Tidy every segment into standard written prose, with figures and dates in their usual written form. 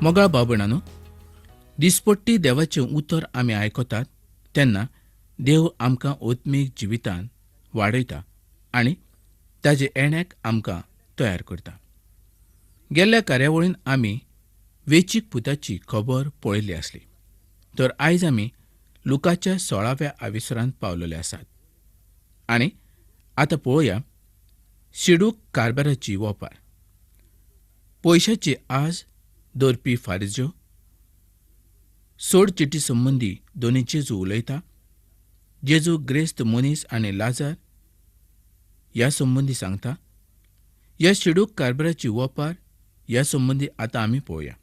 मोगाळ भाव-भयणांनो, दिसपट्टी देवाचें उतर आमी आयकतात तेन्ना देव आमकां आत्मीक जिवितान वाडयता आनी ताजे येण्याक आमकां तयार करता. गेल्ल्या कार्यावळीन आमी वेचीक पुताची खबर पळयल्ली आसली, तर आयज आमी लुकाच्या 16व्या आविसरांत पावलेले आसात आनी आतां पळोवया शिडूक कारभाराची वपार. पयशाची आज दवरपी फारिज्यो सोड चिटी संबंदी दोनी जेजू उलयता. जेजू ग्रेस्त मनीस आनी लाजार ह्या संबंदी सांगता. ह्या शिडूक कारभाराची वपार ह्या संबंदी आतां आमी पळोवया.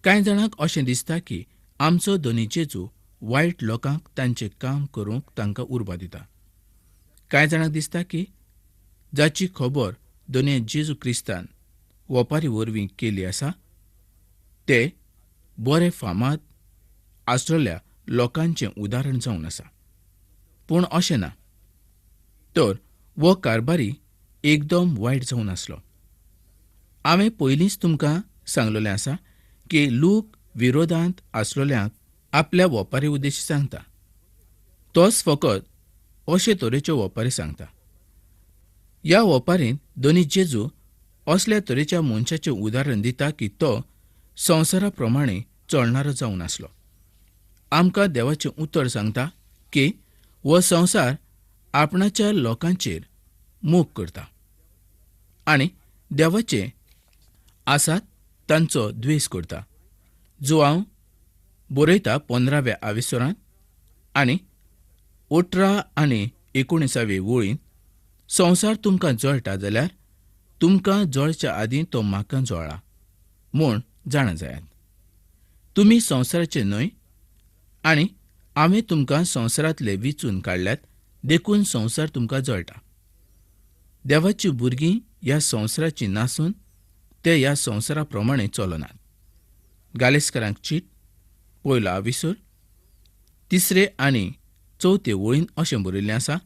कांय जाणांक अशें दिसता की आमचो दोनी जेजू वायट लोकांक तांचें काम करूंक तांकां उर्बा दिता. कांय जाणांक दिसता की जाची खबर दोनी जेजू क्रिस्तान वपारी वरवीं केली आसा ते बरे फामाद आसलेल्या लोकांचें उदाहरण जावन आसा. पूण अशें ना, तर हो कारभारी एकदम वायट जावन आसलो. हांवें पयलींच तुमकां सांगलेलें आसा की लूक विरोधांत आसलेल्यांक आपल्या वपारी उद्देशी सांगता. तोच फकत अशे तरेच्यो वपारी सांगता. ह्या वपारींत दोनी जेजू असल्या तरेच्या मनशाचें उदाहरण दिता की तो संवसारा प्रमाणे चलणारो जावन आसलो. आमकां देवाचें उतर सांगता की हो संवसार आपणाच्या लोकांचेर मोग करता आनी देवाचे आसात तांचो द्वेस करता. जुआंव बरयता 15व्या आविसरांत आनी 18 आनी 19वे वळींत, संवसार तुमकां जळटा जाल्यार तुमकां जळच्या आदीं तो म्हाका जळ्ळा म्हूण जाणा जायात. तुमी संवसाराचे न्हय आनी हांवें तुमकां संवसारांतले विचून काडल्यात, देखून संवसार तुमकां जळटा. देवाचीं भुरगीं ह्या संवसाराचीं नासून ते ह्या संवसारा प्रमाणे चलनात. गालेस्करांक चीट 1 आविसर 3 आनी 4 वळीन अशें बरयल्लें आसा,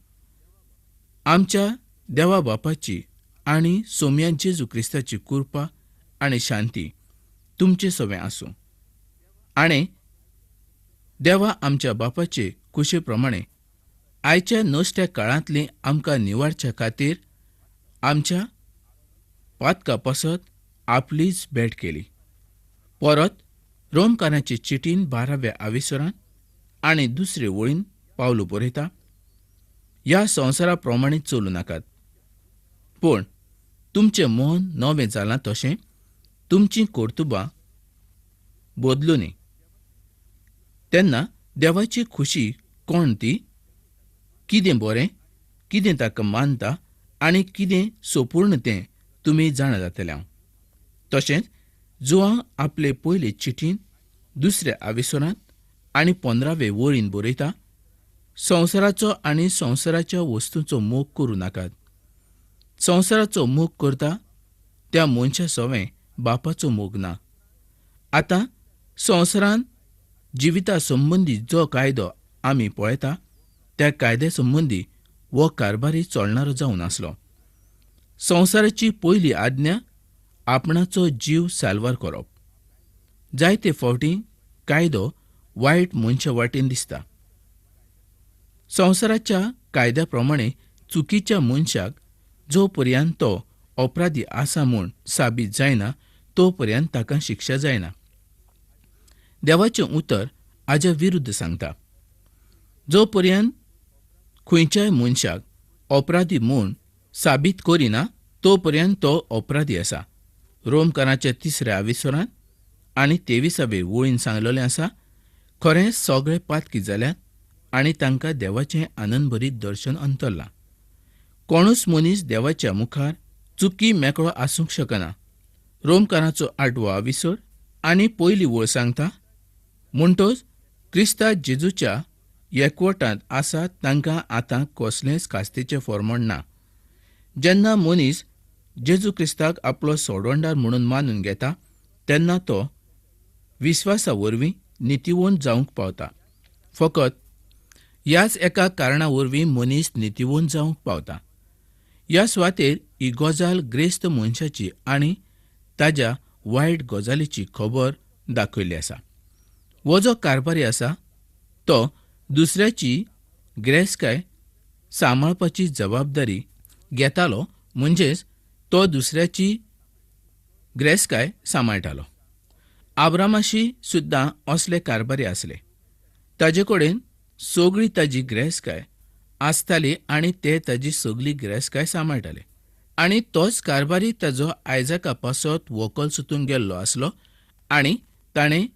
आमच्या देवा बापाची आनी सोमया जेजू क्रिस्ताची कृपा आनी शांती तुमचे सवें आसूं. आनी देवा आमच्या बापाचे खुशे प्रमाणे आयच्या नश्ट्या काळांतली आमकां निवारच्या खातीर आमच्या पातका पासत आपलीच भेट केली. परत रोमकारांचे चिटीन 12व्या आविसरान आनी 2 वळीन पावलो बरयता, ह्या संवसारा प्रमाणे चलूं नाकात, पूण तुमचें मन नवें जालां तशें तुमचीं कर्तुबां बदलुनी. तेन्ना देवाची खुशी कोण ती, कितें बरें, कितें ताका मानता आनी कितें सोपूर्ण तें तुमी जाणा जातले. हांव तशेंच जुआंव आपले पयले चिटीन 2 आविसरांत आनी 15वे वळीन बरयता, संवसाराचो आनी संवसाराच्या वस्तूंचो मोग करूं नाकात. संवसाराचो मोग करता त्या मनशा सवें बापाचो मोग ना. आतां संवसारान जिविता संबंदी जो कायदो आमी पळयता त्या कायद्या संबंदी हो कारभारी चलणारो जावन आसलो. संवसाराची पयली आज्ञा आपणाचो जीव साल्वार करप. जायते फावटी कायदो वायट मनशा वाटेन दिसता. संवसाराच्या कायद्या प्रमाणे चुकीच्या मनशाक जो पर्यंत तो अपराधी आसा म्हूण साबीत जायना तो पर्यंत ताका शिक्षा जायना. देवाचें उतर हाज्या विरुद्ध सांगता, जो पर्यंत खंयच्याय मनशाक अपराधी म्हूण साबीत करिना तो पर्यंत तो अपराधी आसा. रोमकाराच्या 3 आविसरांत आनी 23वे वळीन सांगलेलें आसा, खरें सगळे पातकी जाल्यात आनी तांकां देवाचें आनंदभरीत दर्शन अंतरलां. कोणूच मनीस देवाच्या मुखार चुकी मेकळो आसूंक शकना. रोमकाराचो 8वो आविसर आनी 1 वळ सांगता, म्हणटच क्रिस्ता जेजूच्या एकवटांत आसा तांकां आतां कसलेंच खास्तीचें फॉर्मण ना. जेन्ना मनीस जेजू क्रिस्ताक आपलो सोडवणदार म्हणून मानून घेता तेन्ना तो विस्वासा वरवीं नितीवंत जावंक पावता. फकत ह्याच एका कारणा वरवीं मनीस नितीवंत जावंक पावता. ह्या सुवातेर ही गजाल ग्रेस्त मनशाची आनी ताज्या वायट गजालीची खबर दाखयल्ली आसा. हो जो कारभारी आसा तो दुसऱ्याची गिरेस्तकाय सांबाळपाची जबाबदारी घेतालो, म्हणजेच तो दुसऱ्याची गिरेस्तकाय सांबाळटालो. आब्रामाशी सुद्दां असले कारभारी आसले. ताजे कडेन सगळी ताजी गिरेस्तकाय आसताली आनी ते ताजी सगळी गिरेस्तकाय सांबाळटाले. आनी तोच कारभारी ताजो आयजाका पासत व्हंकल सोदूंक गेल्लो आसलो आनी ताणें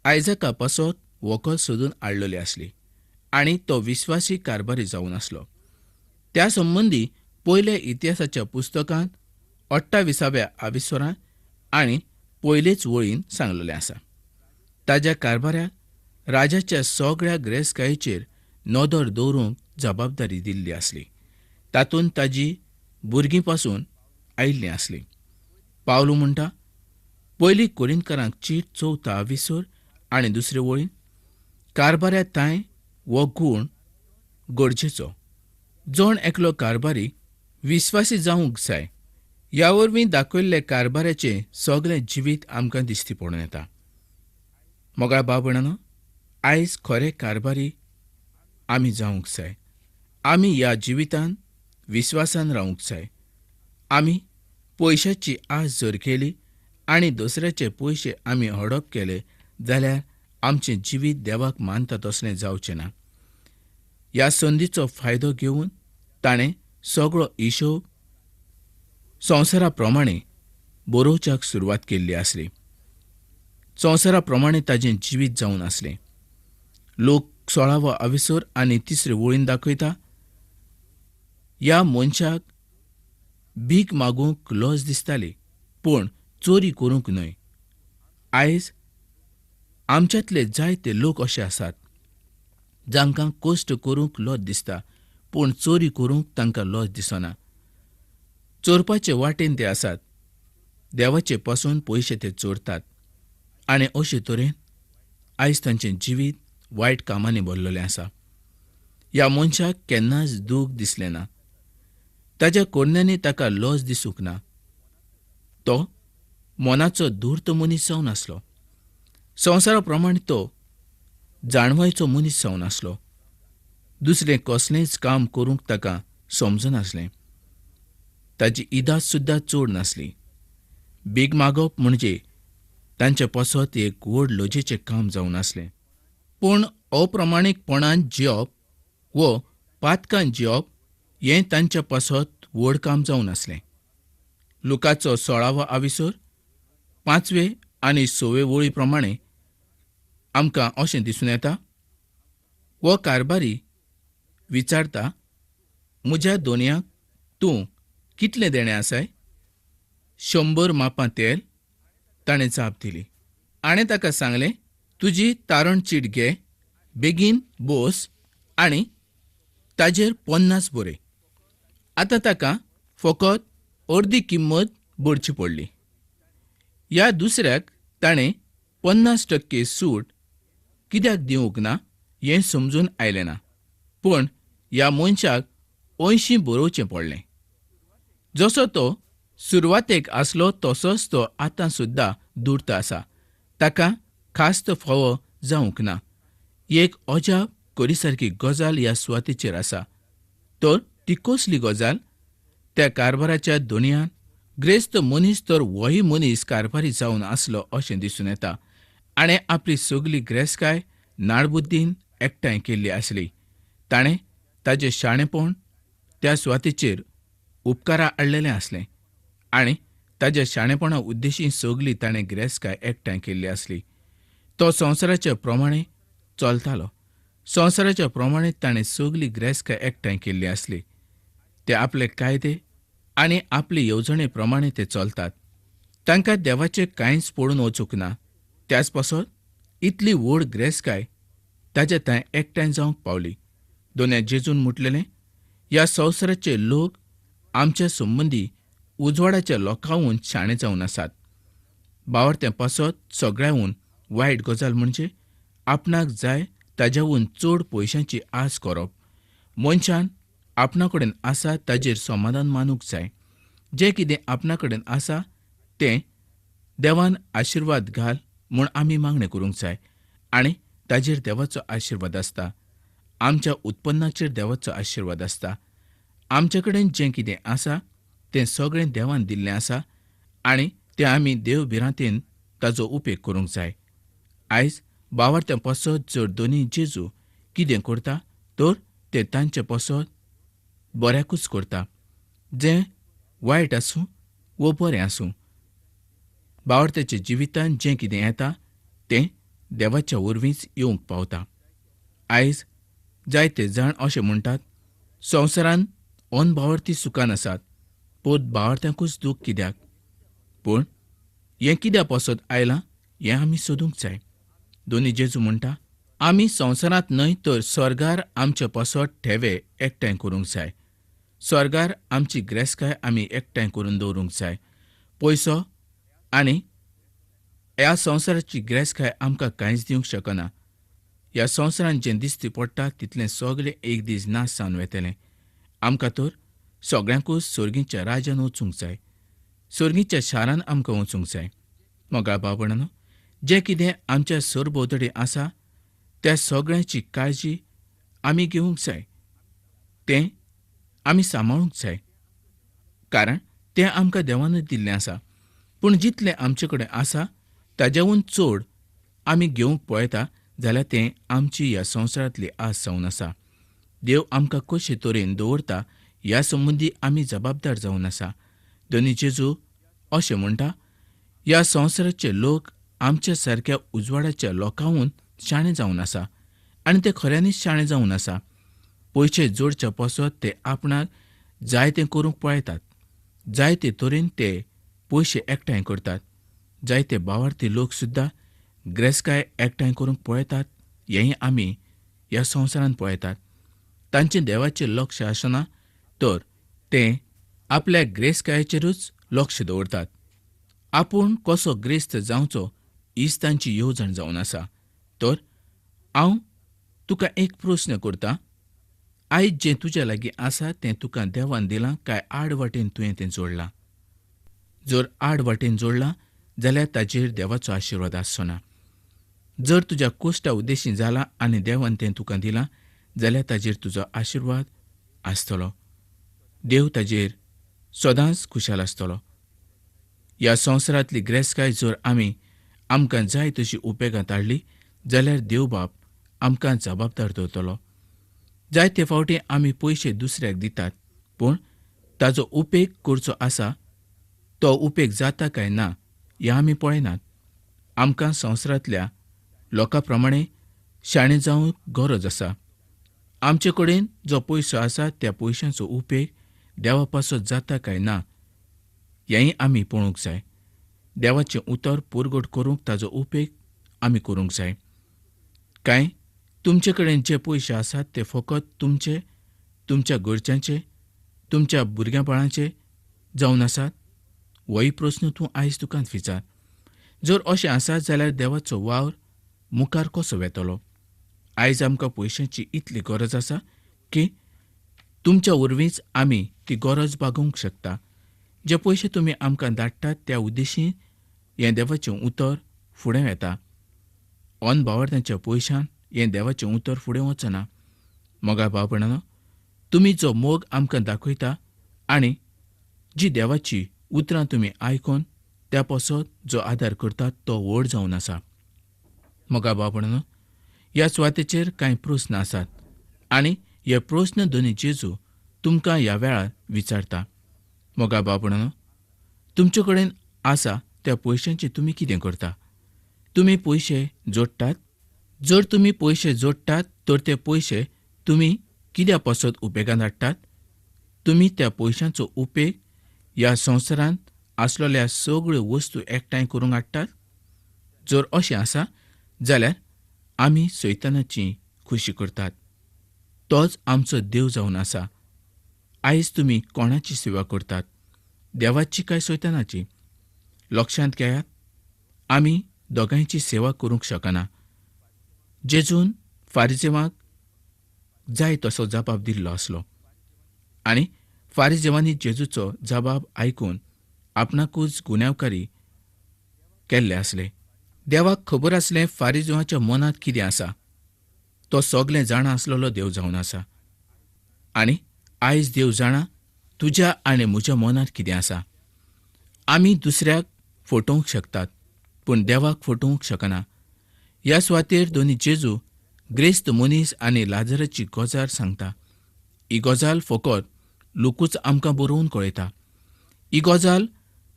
आयजाका पासत व्हंकल सोदून हाडलेली आसली आनी तो विस्वासी कारभारी जावन आसलो. त्या संबंदी पयल्या इतिहासाच्या पुस्तकांत 28व्या आविस्वरांत आनी पयलेच वळीन सांगलेलें आसा. ताज्या कारभाऱ्याक राजाच्या सगळ्या गिरेस्तकायेचेर नदर दवरूंक जबाबदारी दिल्ली आसली. तातूंत ताजी भुरगीं पासून आयिल्लीं आसलीं. पावलू म्हणटा, पयली कोरिंतकारांक चीट 4 आविस्वर आनी दुसरे वळीन, कारभाऱ्या तांय हो गूण गरजेचो. जण एकलो कारभारी विस्वासी जावंक जाय. ह्या वरवीं दाखयल्ले कारभाऱ्याचें सगळें जिवीत आमकां दिश्टी पडून येता. मोगाळ भाव भयणांनो, आयज खरे कारभारी आमी जावंक जाय. आमी ह्या जिवितांत विस्वासान रावंक जाय. आमी पयशाची आस जर केली आनी दुसऱ्याचे पयशे आमी हडप केले जाल्यार आमचें जिवीत देवाक मानता तसलें जावचें ना. ह्या संदीचो फायदो घेवन ताणें सगळो हिशोब संवसारा प्रमाणे बरोवच्याक सुरवात केल्ली आसली. संवसारा प्रमाणे ताजें जिवीत जावन आसलें. लोक 16वो आविसर आनी तिसरे वळीन दाखयता, ह्या मनशाक भीक मागूंक लज दिसताली, पूण चोरी करूंक न्हय. आयज आमच्यांतले जायते लोक अशे आसात जांकां कश्ट करूंक लज दिसता, पूण चोरी करूंक तांकां लज दिसना. चोरपाचे वाटेन ते आसात. देवाचे पासून पयशे ते चोरतात आनी अशे तरेन आयज तांचें जिवीत वायट कामांनी भरलेलें आसा. ह्या मनशाक केन्नाच दूख दिसलें ना. ताज्या करण्यांनी ताका लज दिसूंक ना. तो मनाचो धूर्त मनीस जावन आसलो. संवसारा प्रमाण तो जाणवायचो मनीस जावन आसलो. दुसरें कसलेंच काम करूंक ताका समजनासलें. ताजी इदास सुद्दां चड नासली. भीक मागप म्हणजे तांचे पासत एक व्हड लजेचें काम जावन आसलें. पूण अप्रमाणीकपणान जियेवप वो पातकान जियेवप हें तांच्या पासत व्हड काम जावन आसलें. लुकाचो 16वो आविसर 5वे आनी 6वे वळी प्रमाणे आमकां अशें दिसून येता, हो कारभारी विचारता, म्हज्या दोनयांक तूं कितलें देणें आसाय? 100 मापां तेल. ताणें जाप दिली. आनी ताका सांगलें, तुजी तारण चीट घे, बेगीन बोस आनी ताजेर 50 बरय. आतां ताका फकत अर्दी किंमत भरची पडली. ह्या दुसऱ्याक ताणें 50% सूट कित्याक दिवंक ना हें समजून आयलें ना, पूण ह्या मनशाक 80 बरोवचें पडलें. जसो तो सुरवातेक आसलो तसोच तो आतां सुद्दां धूर्त आसा. ताका खास्त फावो जावंक ना. एक अजाप करीसारकी गजाल ह्या सुवातेचेर आसा. तर ती कसली गजाल? त्या कारभाराच्या दुनियान ग्रेस्त मनीस तर होय मनीस कारभारी जावन आसलो अशें दिसून येता. आनी आपली सगली ग्रेस्तकाय नाडबुद्दीन एकठांय केल्ली आसली. ताणें ताजें शाणेपण त्या सुवातेचेर उपकारा हाडलेलें आसलें आनी ताज्या शाणेपणा उद्देशी सगली ताणें गिरेस्तकाय एकठांय केल्ली आसली. तो संवसाराच्या प्रमाणे चलतालो. संवसाराच्या प्रमाणे ताणें सगली गिरेस्तकाय एकठांय केल्ली आसली. ते आपले कायदे आनी आपले येवजणे प्रमाणे ते चलतात. तांकां देवाचें कांयच पडून वचूंक ना. त्याच पासत इतली व्हड गिरेस्तकाय ताज्या थंय एकठांय जावंक पावली. दोन्या जेजून म्हटलेलें, ह्या संवसाराचे लोक आमच्या संबंदी उजवाडाच्या लोकांहून शाणे जावन आसात. बावरतें पासत सगळ्याहून वायट गजाल म्हणजे आपणाक जाय ताज्याहून चड पयशांची आस करप. मनशान आपणा कडेन आसा ताजेर समाधान मानूंक जाय. जें कितें आपणा कडेन आसा तें देवान आशिर्वाद घाल म्हूण आमी मागणें करूंक जाय आनी ताजेर देवाचो आशिर्वाद आसता. आमच्या उत्पन्नाचेर देवाचो आशिर्वाद आसता. आमचे कडेन जें कितें आसा तें सगळें देवान दिल्लें आसा आनी तें आमी देव भिरांतेन ताजो उपेग करूंक जाय. आयज बावार्थ्यां पासत जर दोनी जेजू कितें करता तर तें तांचे पासत बऱ्याकूच करता, जें वायट आसूं वो बरें आसूं. बावार्थ्याच्या जिवितांत जें कितें येता तें देवाच्या वरवींच येवंक पावता. आयज जायते जाण अशें म्हणटात, संवसारांत अनभावार्थी सुखान आसात, पूण भावार्थ्यांकूच दूख कित्याक? पूण हें कित्या पासत आयलां हें आमी सोदूंक जाय. दोनी जेजू म्हणटा, आमी संवसारांत न्हय तर स्वर्गार आमचे पासत ठेवे एकठांय करूंक जाय. स्वर्गार आमची ग्रेसकाय आमी एकठांय करून दवरूंक जाय. पयसो आनी ह्या संवसाराची ग्रेसकाय आमकां कांयच दिवंक शकना. ह्या संवसारांत जें दिसती पडटा तितलें सगळें एक दीस नाश जावन वेतलें. आमकां तर सगळ्यांकूच सर्गीच्या राज्यान वचूंक जाय, सर्गीच्या शारान आमकां वचूंक जाय. मोगाळ भाव भयणांनो, जें कितें आमच्या सरभोंवतणी आसा त्या सगळ्यांची काळजी आमी घेवंक जाय, तें आमी सांबाळूंक जाय, कारण तें आमकां देवानूच दिल्लें आसा. पूण जितलें आमचे कडेन आसा ताजेवून चड आमी घेवंक पळयता जाल्यार तें आमची ह्या संवसारांतली आस जावन आसा. देव आमकां कशे तरेन दवरता ह्या संबंदी आमी जबाबदार जावन आसा. दोनी जेजू अशें म्हणटा, ह्या संवसाराचे लोक आमच्या सारक्या उजवाडाच्या लोकांहून शाणे जावन आसा आनी ते खऱ्यांनीच शाणे जावन आसा. पयशे जोडच्या पासत ते आपणाक जाय तें करूंक पळयतात, जाय ते तरेन ते पयशे एकठांय करतात. जायते भावार्थी लोक सुद्दां ग्रेसकाय एकठांय करूंक पळयतात, हेंय आमी ह्या संवसारांत पळयतात. तांचें देवाचेर लक्ष आसना तर ते आपल्या ग्रेसकायेचेरूच लक्ष दवरतात. आपूण कसो ग्रेस्त जावचो हीच तांची येवजण जावन आसा. तर हांव तुका एक प्रस्न करता, आयज जें तुज्या लागीं आसा तें तुका देवान दिलां काय आड वाटेन तुवें तें जोडलां? जर आड वाटेन जोडलां जाल्यार ताजेर देवाचो आशिर्वाद आसचो ना. जर तुज्या कोश्टा उद्देशी जालां आनी देवान तें तुका दिलां जाल्यार ताजेर तुजो आशिर्वाद आसतलो. देव ताजेर सदांच खुशाल आसतलो. ह्या संवसारांतली ग्रेसकाय जर आमी आमकां जाय तशी उपेगांत हाडली जाल्यार देवबाप आमकां जबाबदार दवरतलो. जायते फावटी आमी पयशे दुसऱ्याक दितात, पूण ताजो उपेग करचो आसा तो उपेग जाता काय ना हें आमी पळयनात. आमकां संवसारांतल्या लोकां प्रमाणे शाणे जावंक गरज आसा. आमचे कडेन जो पयसो आसा त्या पयशांचो उपेग देवा पासत जाता काय ना हेंय आमी पळोवंक जाय. देवाचें उतर पुरगट करूंक ताजो उपेग आमी करूंक जाय. कांय तुमचे कडेन जे पयशे आसात ते फकत तुमचे, तुमच्या घरच्यांचे, तुमच्या भुरग्यां बाळांचे जावन आसात? होय प्रस्न तूं आयज तुकाच विचार. जर अशें आसा जाल्यार देवाचो वावर मुखार कसो वेतलो? आयज आमकां पयशांची इतली गरज आसा की तुमच्या वरवींच आमी ती गरज भागोवंक शकता. जे पयशे तुमी आमकां धाडटात त्या उद्देशीन हें देवाचें उतर फुडें वेता. अनभावार्थ्यांच्या पयशान हें देवाचें उतर फुडें वचना. मोगाळ भाव भयणांनो, तुमी जो मोग आमकां दाखयता आनी जी देवाची उतरां तुमी आयकून त्या पासत जो आदार करतात तो व्हड जावन आसा. मोगाळ भाव भयणांनो, ह्या सुवातेचेर कांय प्रस्न आसात आनी हे प्रस्न दोनी जेजू तुमकां ह्या वेळार विचारता. मोगाळ भाव भयणांनो, तुमचे कडेन आसा त्या पयशांचे तुमी कितें करता? तुमी पयशे जोडटात? जर तुमी पयशे जोडटात तर ते पयशे तुमी कित्या पासत उपेगांत हाडटात? तुमी त्या पयशांचो उपेग ह्या संवसारांत आसलेल्या सगळ्यो वस्तू एकठांय करूंक हाडटात? जर अशें आसा जाल्यार आमी सैतानाची खुशी करतात. तोच आमचो देव जावन आसा. आयज तुमी कोणाची सेवा करतात, देवाची काय सैतानाची? लक्षांत घेयात, आमी दोगांयची सेवा करूंक शकना. जेजून फारिजेवांक जाय तसो जबाब दिल्लो आसलो आनी फारिजेवांनी जेजूचो जबाब आयकून आपणाकूच गुन्यांवकारी केल्ले आसले. देवाक खबर आसलें फारिजवाच्या मनांत कितें आसा. तो सगळें जाणा आसलेलो देव जावन आसा. आनी आयज देव जाणा तुज्या आनी म्हज्या मनांत कितें आसा. आमी दुसऱ्याक फटोवंक शकतात पूण देवाक फटोवंक शकना. ह्या सुवातेर दोनी जेजू ग्रेस्त मनीस आनी लाजराची गजाल सांगता. ही गजाल फकत लोकूच आमकां बरोवन कळयता. ही गजाल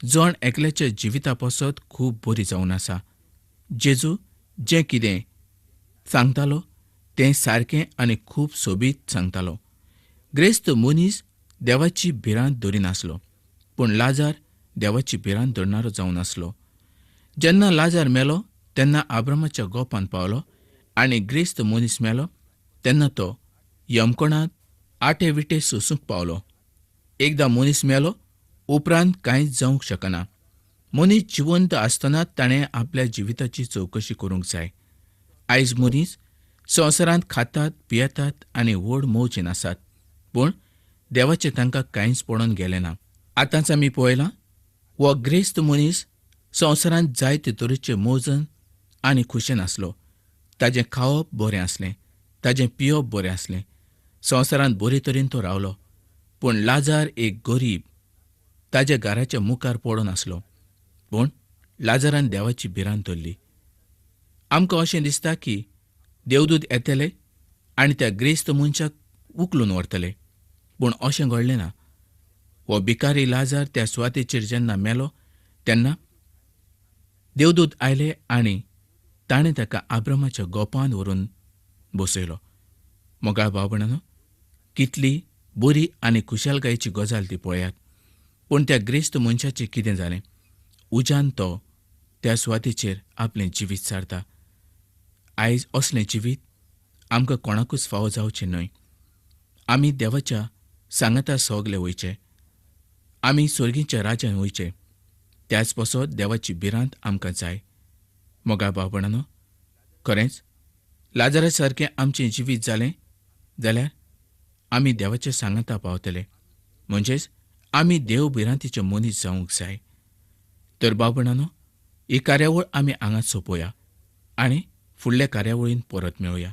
जण एकल्याच्या जिविता पासत खूब बरी जावन आसा. जेजू जें कितें सांगतालो तें सारकें आनी खूब सोबीत सांगतालो. ग्रेस्त मनीस देवाची भिरांत धरिनासलो पूण लाजार देवाची भिरांत धरणारो जावन आसलो. जेन्ना लाजार मेलो तेन्ना आब्रामाच्या गोपान पावलो आनी ग्रेस्त मनीस मेलो तेन्ना तो यमकणांत आटे विटे सोसूंक पावलो. एकदां मनीस मेलो उपरांत कांयच जावंक शकना. मनीस जिवंत आसतना ताणें आपल्या जिविताची चवकशी करूंक जाय. आयज मनीस संवसारांत खातात पियेतात आनी व्हड मौजेन आसात पूण देवाचें तांकां कांयच पडोवन गेलें ना. आतांच आमी पळयलां हो ग्रेस्त मनीस संवसारांत जायते तरेचे मौजन आनी खुशेन आसलो. ताजें खावप बरें आसलें, ताजें पियप बरें आसलें, संवसारांत बरे तरेन तो रावलो. पूण लाजार एक गरीब ताज्या घराच्या मुखार पडून आसलो पूण लाजारान देवाची भिरांत धरली. आमकां अशें दिसता की देवदूत येतले आनी त्या ग्रेस्त मनशाक उखलून व्हरतले पूण अशें घडलें ना. हो भिकारी लाजार त्या सुवातेचेर जेन्ना मेलो तेन्ना देवदूत आयले आनी ताणें ताका आब्रामाच्या गोपान व्हरून बसयलो. मोगाळ भाव भयणांनो, कितली बरी आनी खुशालकायेची गजाल ती पळयात. पूण त्या ग्रेस्त मनशाचें कितें जालें? उज्यान तो त्या सुवातेचेर आपलें जिवीत सारता. आयज असलें जिवीत आमकां कोणाकूच फावो जावचें न्हय. आमी देवाच्या सांगाता सगले वयचे, आमी सर्गीच्या राज्यान वयचे. त्याच पासत देवाची भिरांत आमकां जाय. मोगाळ भाव भयणांनो, खरेंच लाजरा सारकें आमचें जिवीत जालें जाल्यार आमी देवाच्या सांगाता पावतले. म्हणजेच आमी देव भिरांतीचे मनीस जावंक जाय. तर भाव भयणांनो, ही कार्यावळ आमी हांगाच सोंपोवया आनी फुडल्या कार्यावळीन परत मेळुया.